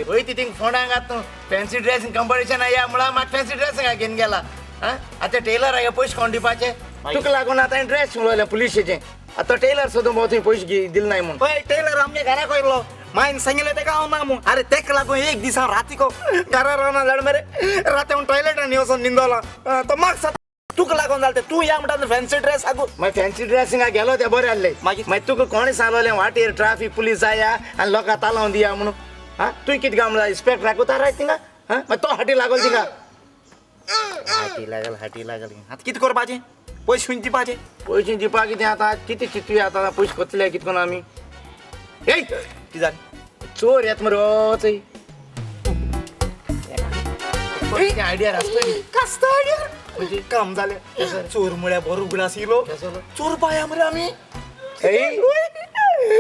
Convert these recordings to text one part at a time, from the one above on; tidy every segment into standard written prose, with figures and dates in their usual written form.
वय ती थिंग फोंडांक आतां तूं फॅन्सी ड्रेसिंग कंपिटिशन या म्हळ्यार म्हाका फॅन्सी ड्रेसिंग घेवन गेला. आतां टेलर आगे पयशे कोण दिवपाचे? तुका लागून आतां ड्रेस शिंवलोलें पुलिशेचें. आतां टेलर सोदून भोव तुवें पयशे दिले नाय म्हूण. पळय टेलर आमगे घराक वयलो मायन सांगिल्लें तेका हांव ना म्हूण. अरे तेका लागून एक दीस हांव रातीको घरा रावना जाल्यार मरे राती हांव टॉयलेटान वचोन न्हिंदोला. तो म्हाका तुका लागून जालें तें. तूं या म्हणटा फॅन्सी ड्रेस आगो. मागीर फॅन्सी ड्रेसिंगाक गेलो तें बरें आहलें. मागीर तुका कोणें सांगलोलें वाटेर ट्राफीक पुलीस जाया आनी लोकां तालावन दिया म्हणून? आं तुवें कितें काय म्हणलां इन्स्पेक्टराक उताराय थिंगा? आं मागीर तो हाटी लागलो थिंगा. हाटी लागल हाटी लागल. आतां कितें करपाचें? पयशे खंय दिवपाचे? पयशे दिवपाक कितें आतां कितें चिंतुया आतां पयशे कोतले कितें करून आमी? ए कितें जालें? चोर येता मरे चोय. आयडिया आसतली. कसलो आयडिया? काम जालें. चोर म्हळ्यार बरो उगडास येयलो. चोर पाया मरे आमी.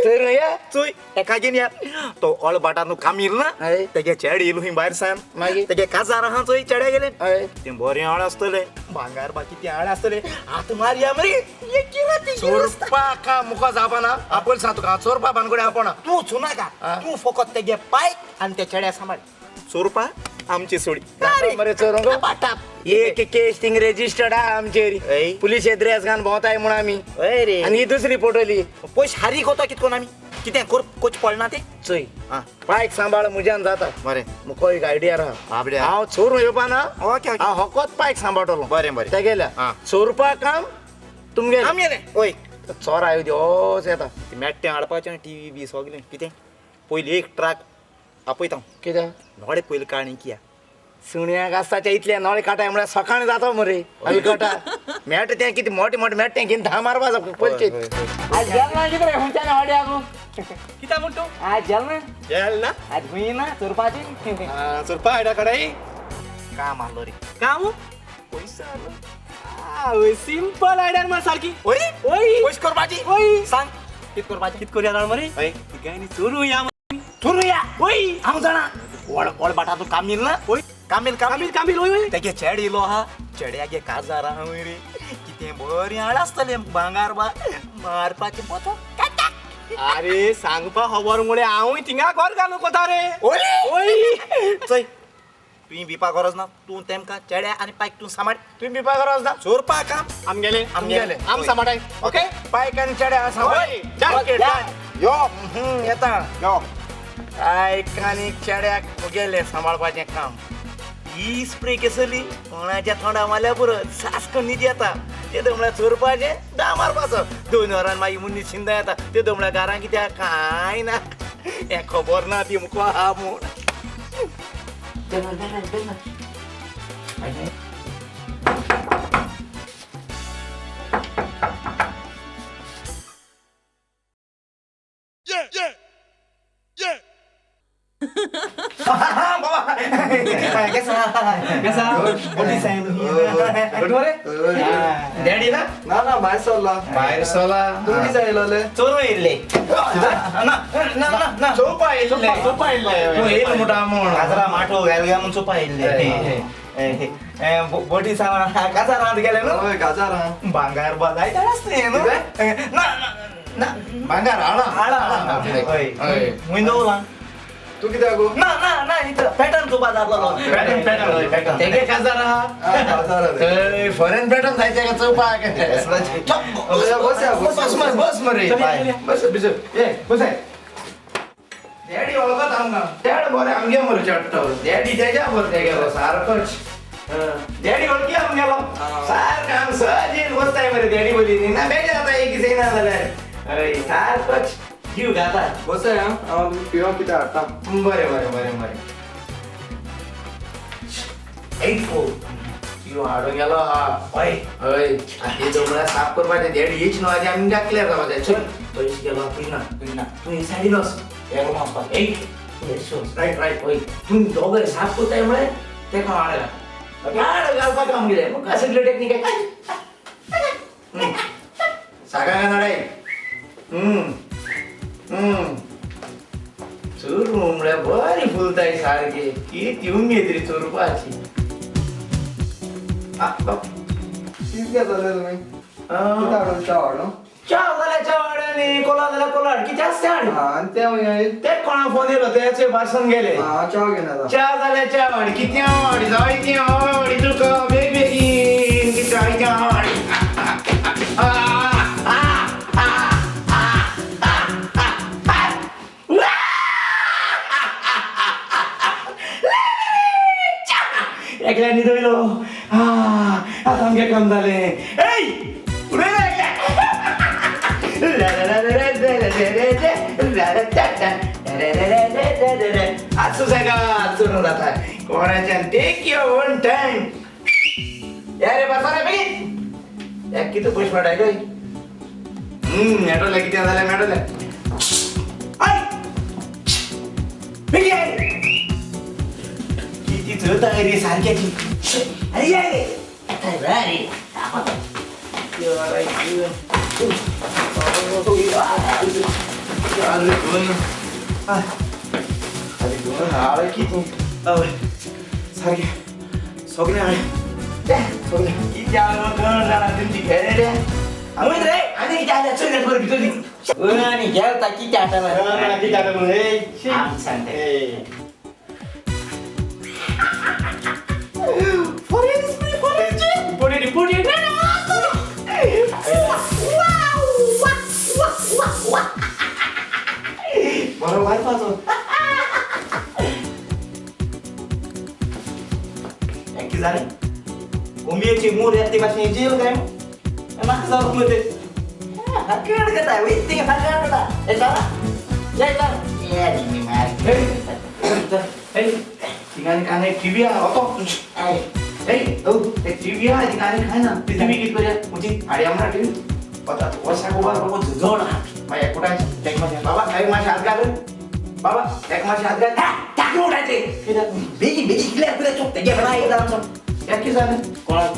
चोर या चोय एका घेवन या तो अळबाटान कामील ना तेगे चेडे येयलो खंय भायर सान. मागीर तेगे काजार आहा चोय चेडे गेले तें बरें आळ आसतलें भांगार बाकी तें आळ आसतलें. हात मारया मरे. चोरपा का मुखार जावपा आपूण सांग तुका चोरपा बानगुडे आपोना. तूं वचूं नाका, तूं फकत तेगे पायक आनी त्या चेड्या सांबाळ. चोरपा आमची सोडी मरे चोरूंक एक केस थिंग रेजिस्टर्ड आहा आमचेर. पुलीस ड्रेस घालून भोंवताय म्हूण आमी. आनी ही दुसरी पोटली पयशे हारी कोता कितें कोन आमी कितें कोच पडना तें. चोय पायक सांबाळ म्हज्यान जाता. बरें मुको एक आयडिया आहा. हांव चोरून येवपा ना, हांव हकोत पायक सांबाळटलो. बरें बरें तेगेल्या चोरपा काम तुमगेलें आमगेलें. हय चोर आयो दिवस येता मेट्टें हाडपाचें टीवी बी सगलें कितें. पयलीं एक ट्रक आपयता हांव. कित्याक? नोडे पयलीं काणी किया सुण्याक आसताच्या इतले नळे काटाय म्हळ्यार सकाळीं जाता मरे हलकटा मेळटा तें कितें मोटें मोटें मेळटा तें घेवन धा मारपा पयचे. आज गेल ना कितें रे खंयच्यान वाड्या आगो कित्या म्हण तूं? आज गेल ना गेल ना आज हुंय ना चोरपाची. चोरपा आयडिया काडाय काम आहलो रे. काम पयसो आहलो. सिंपल आयडिया मरे सारकी. ओय ओय पयशे करपाची. ओय सांग कितें करपाचें? कितें करुया जाणा मरे? तिगांयनी चोरुया. चोरुया? ओय हांव जाणा वळ बाटा तूं कामील ना? ओय कामील कामील कामील. ओय ओय तेगे चेड येयलो आहा. चेड्यागे काजार आहा रे कितें बरें आळ आसतलें भांगार बा मारपाचें पोतो. अरे सांगपा खबर मुळे हांवूय थिंगा घर घालूंक वता रे. ओय ओय चोय तुवें भिवपा गरज ना. तूं तेमकां चेड्या आनी पायक तूं सांबाळ. तुवें भिवपा गरज ना. चोरपा काम आमगेलें आमगेलें आम सांबाळटाय. ओके पायक आनी चेड्या सांबाळ. यो येता यो पायक आनी चेड्याक मुगेलें सांबाळपाचें काम. ही स्प्रे केसली कोणाच्या तोंडा मारल्या पुरो सासको न्हीद येता. ते म्हळ्यार चोरपाचें धा मारपाचो. 2 वरां मागीर मनीस शिंदा येता. ते म्हळ्यार घरां कित्याक कांय ना हें खबर ना ती मुको आहा म्हूण. डॅडी ना ना ना भायर सरला. भायर सरला. तूं कितें आयलोले? चोरून येयल्ले. ना ना ना चोवपा येयल्ले. चोवपा येयल्ले. तूं येयलो म्हणटा म्हूण काजरा माटो घाल गा म्हूण चोवपा येयल्ले. बोटी सांग काजारांत गेले न्हू? हय काजारां. भांगार बा जायते आसलें न्हू? ना ना भांगार हाडा हाडा. हय हय दवरलां. तूं कित्याक गो? ना ना ना इथं पॅटर्न चोवपा जातलो. पॅटर्न पॅटर्न पॅटर्न तेगे काजार आहा. थंय फॉरेन पॅटर्न जायते का चोवपाक. बस बस बस मरे बस बिजू ए बस. डॅडी वळखत आमकां. डॅड बरें आमगे मरे चडटो. डॅडी तेज्या बरें तेगेलो सारकोच. डॅडी वळखी आमगेलो सारको. आम सहज येवन बसताय मरे डॅडी बोली ना बेजार जाता एक दीस येयना जाल्यार. हय सारकोच जीव घाता. बसय हांव पिवंक कितें हाडटा. बरें बरें बरें बरें. एक किलो हाडून गेलो हा. हय हय ते दोमळ्या साफ करपाचें. डॅडी येच न्हू आजी आमकां क्लियर जावपाचें. चल थंयच गेलो तूं ना तूं ना तूं हे सायडीन वच हे रुमा वचपाक. एक तूं रायट रायट. हय तूं दोगांय साफ करताय म्हळ्यार तेका हाड घाल हाड घालपाक आमगेलें मुखार सगळें टेक्नीक. सागा घाल. चोरू म्हळ्यार बरी फुलताय सारकी. कितें उमेद रे चोरपाची. कितें घेतले तुमी? कितें हाडून च्या हाडूं? च्या जाल्यार च्या हाड. न्ही कोला जाल्यार कोला हाड कितें आसता हाड. आनी ते मागीर ते कोणा फोन येयलो तेचे भाशण गेले. हांव च्या घेना आतां. च्या जाल्यार च्या हाड कितें हाड जायतें हाड तुका बेग बेगीन कितें जायतें हाड. एकल्या न्हिदयलो. आतां आमगें काम जालें. एय उडयलो एकल्या. आज सुसेगाद सुरू जाता कोणाच्यान. Take your one time. या रे बसा रे बेगीन. एक कितें पयशे मेळटा काय? मेळटलें कितें जाल्यार मेळटलें. I बेगीन I. किती चलता रे सारक्याची. अरे या रे रे सारकें सगळें हाड सगळें कितें जाणा तुमची खेळ रे हांवें रे आनी कितें आयलें चल बरें भितर. आनी गेलता कितें हाडटा कितें जाता म्हणून सांगता. बरो वाजपाचो. कितें जालें कोंबयेची मूर येता ती भाशेन जेल काय म्हाका जावं मग ते हरकत करता वयता थिंगा हरकत करता. ए चला ये चला ये रे मार. थिंगा आनी कांय टिवी आहा वतो. ए टिवी आहा थिंगा आनी कांय ना. टिवी कितें करया म्हणजे हाडया म्हणा टिवी वता वसाक उबार बाबा जड आहा. मागीर एकूटाय एक मातशें बाबा एक मातशें हात घाल बाबा एक मातशें हात घाल. टाकून उठायचे बेगीन बेगीन कितल्याक कितें चुकता घे म्हणा एकदां आमचो. कितें जालें कोणाक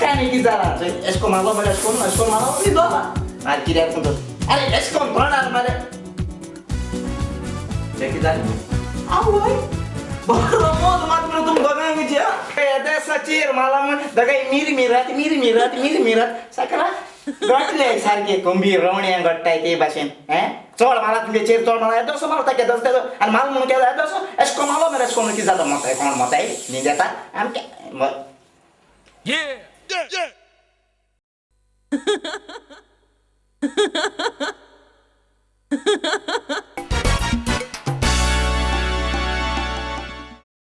काय न्ही कितें जालां एशको मारलो मरे एशको एशको मारलो न्हिदोला मागीर कित्याक तुमचो. अरे एशको तोंडार मरे कितें जालें? आवय बरो मोज मात म्हणून तुम दोगांक देसाचेर माला म्हण दोगांय मिर मिरात मिर मिरात मिर मिरात सकरा गटले सारके कोंबी रवण्या गट्टाय ते भाशेन. हें चड माला तुमचे चेर चड माला येदोसो मारता केदोस तेदो आनी माल म्हणून केदो येदोसो एशको मालो मरे एशको म्हणून कितें जाता मोताय कोण मोताय न्हीद येता आमके. Yeah! Yeah! Yeah!